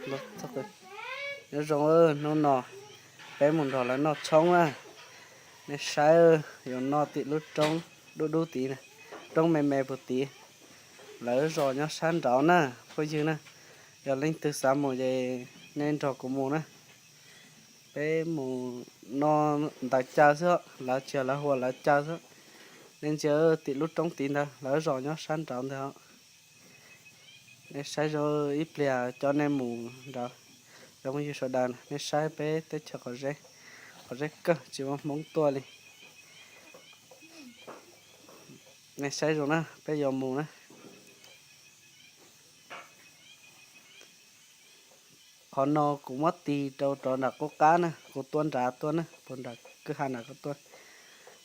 Nyob zoo, hnub no peb mus nrog lawv noj tshoob na. Nej saib, yuav noj tim lub roob dub dub tid, roob me me puag tid. Lawv zos nyob sab nraud na, phooj ywg na. Yog leej twg xav mus ces nej nrog kuv mus na. Peb mus no ntawm caw xwb, lawv tsis yog lawv hu ua lawv caw xwb. Nej ntsia tim lub roob tid ntawd, lawv zos nyob sab nraud ntawd. Nej saib zoo, ib pliag coj nej mus nrad. Cov phooj ywg sawv daws, nej saib peb teb chaws qhov zeb, qhov zeb kawg tsis muaj Hmoob tuaj li. Nej saib zoo na, peb yuav mus na. Qhov no kuv muab tig rau rov nram qub qab na, kuv tuaj nrad tuaj na, puag nram kwj ha nram qub tuaj.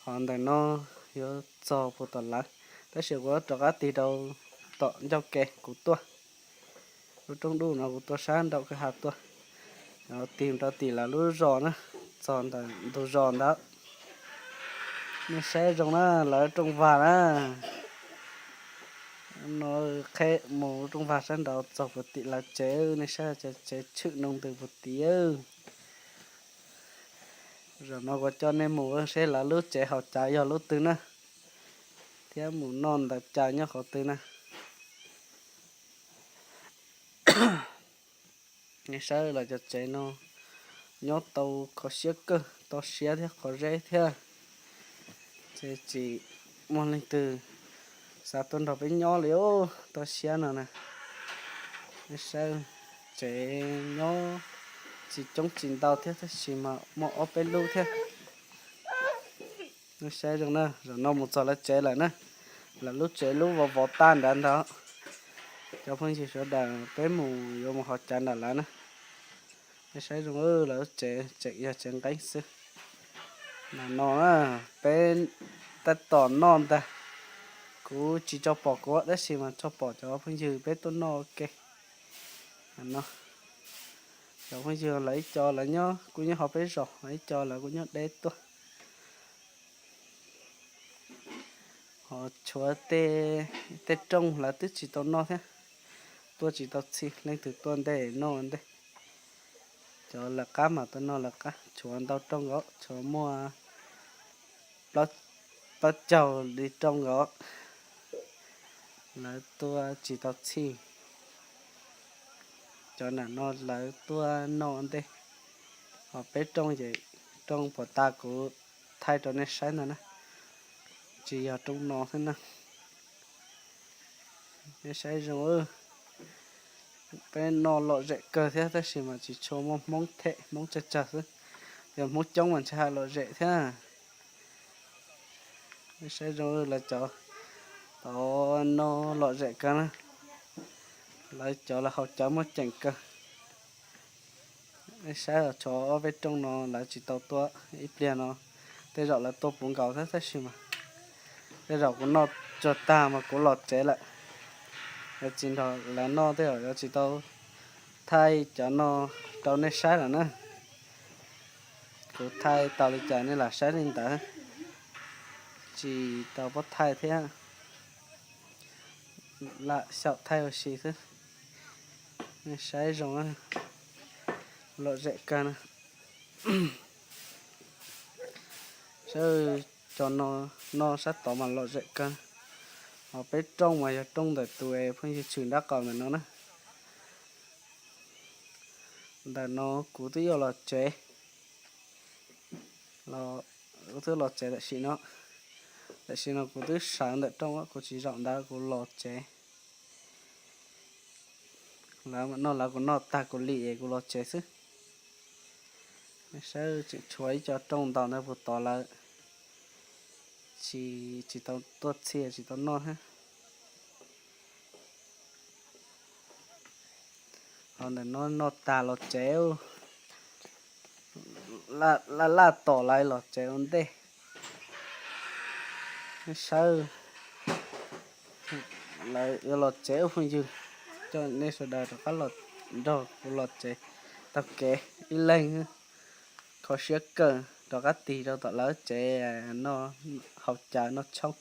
Qhov ntawm no yuav txog puag tom lawv, tab sis kuv rov qab tig rau tom ncauj ke kuv tuaj. Lub roob dub no kuv tuaj sab nraum kwj ha tuaj, tig rau tim lawv lub zos na, txog ntawm ntug zos ntawd. Nej saib zoo na, lawv rooj vag na. No qheb mus rooj vag sab nraud txog puag tim lawv tsev, nej saib tsev tshwm noo ntws puag tid. Zaum no kuv coj nej mus seb lawv lub tsev hauv cav yog lub twg na, thiab mus noj ntawm caw nyob qhov twg na. Nej saib lawv cov tsev no nyob tau kho siab kawg, toj siab thiab qhov zeb thiab. Ces tsis muaj leej twg xav tuaj nrog peb nyob li os, toj siab no na. Nej saib, tsev nyob tsis coob tsis ntau thiab tab sis mas muaj ob peb lub thiab. Nej saib zoo na, zaum no mus txog lawv tsev lawm na. Lawv lub tsev lub vov vov tag nrad ntag. Cov phooj ywg sawv daws, peb mus yuav mus haus cawv nram lawv na. Nej saib zoo, lawv tsev tseem yog tsev nqeeb xwb. Ntawm no na, peb tab tom noj ntag. Kuv tsis tso pom kuv tab sis mas tso pom cov phooj ywg peb tuaj noj ua ke. No, cov phooj ywg lawv ib co lawv nyob kuj nyob hauv peb zos, ib co lawv kuj nyob deb tuaj. Ho tshuav tej rooj lawv twb tsis tau noj thiab, tuaj tsis tau txhij, leej twg tuaj ntej noj ntej. Cov lawv qab mas tuaj noj lawv qab, tshuav ntau rooj os, tshuav muaj plaub caug li rooj os, lawv tuaj tsis tau txhij. Cov nram no lawv tuaj noj ntej, ho peb rooj ces rooj puag ta kuv thaij rau nej saib ntag na, tsis yog rooj no thiab na. Nej saib zoo, peb noj lom zem kawg thiab tab sis mas tsis tshua muaj Hmoob them, Hmoob tsawg tsawg xwb, yog Hmoob coob mas ntshe haj lom zem thiab. Nej saib zoo, lawv cov tod no lom zem kawg na, lawv cov lawv haus cawv muaj ceem kawg. Nej saib, tshuav ob peb rooj no lawv tsis tau tuaj, ib pliag no tej zaum lawv tuaj puv nkaus thiab tab sis mas tej zaum kuv noj tsuag tag mas kuv los tsev lawm. Yuav tsis nrog lawv noj tej zaum yuav tsis tau thaij cov no rau nej saib lawm na. Kuv thaij tau li cas nej lam saib li ntawd, tsis tau pab thaij thiab, lam xyaum thaij ua si xwb. Nej saib zoo, lom zem kawg na. Saib, cov no, no sab tod mas lom zem kawg. Ho peb rooj mas yog rooj ntawm tus phooj ywg tshwm nraub qaum ntawm no na. Ntawm no kuv twb yuav los tsev, kuv twb los tsev tam sim no. Tam sim no kuv twb sawv ntawm rooj, kuv tsis zaum ntawd kuv los tsev. Lawv no lawv kuv noj tag kuv lim es kuv los tsev xwb. Saib tseem tshuav ib co rooj ntaus ntawd puag tod lawm, tsis, tsis tau tuaj txhij tsis tau noj thiab. Ho ntawm no noj tag los tsev, laj laj tom lawv los tsev ua ntej. Saib, lawv yuav los tsev ua phooj ywg, coj nej sawv daws rov qab los nrog kuv los tsev taug kev ib leeg. Kho siab kawg, rov qab tig rau tom lawv tsev noj, haus cawv noj tshoob.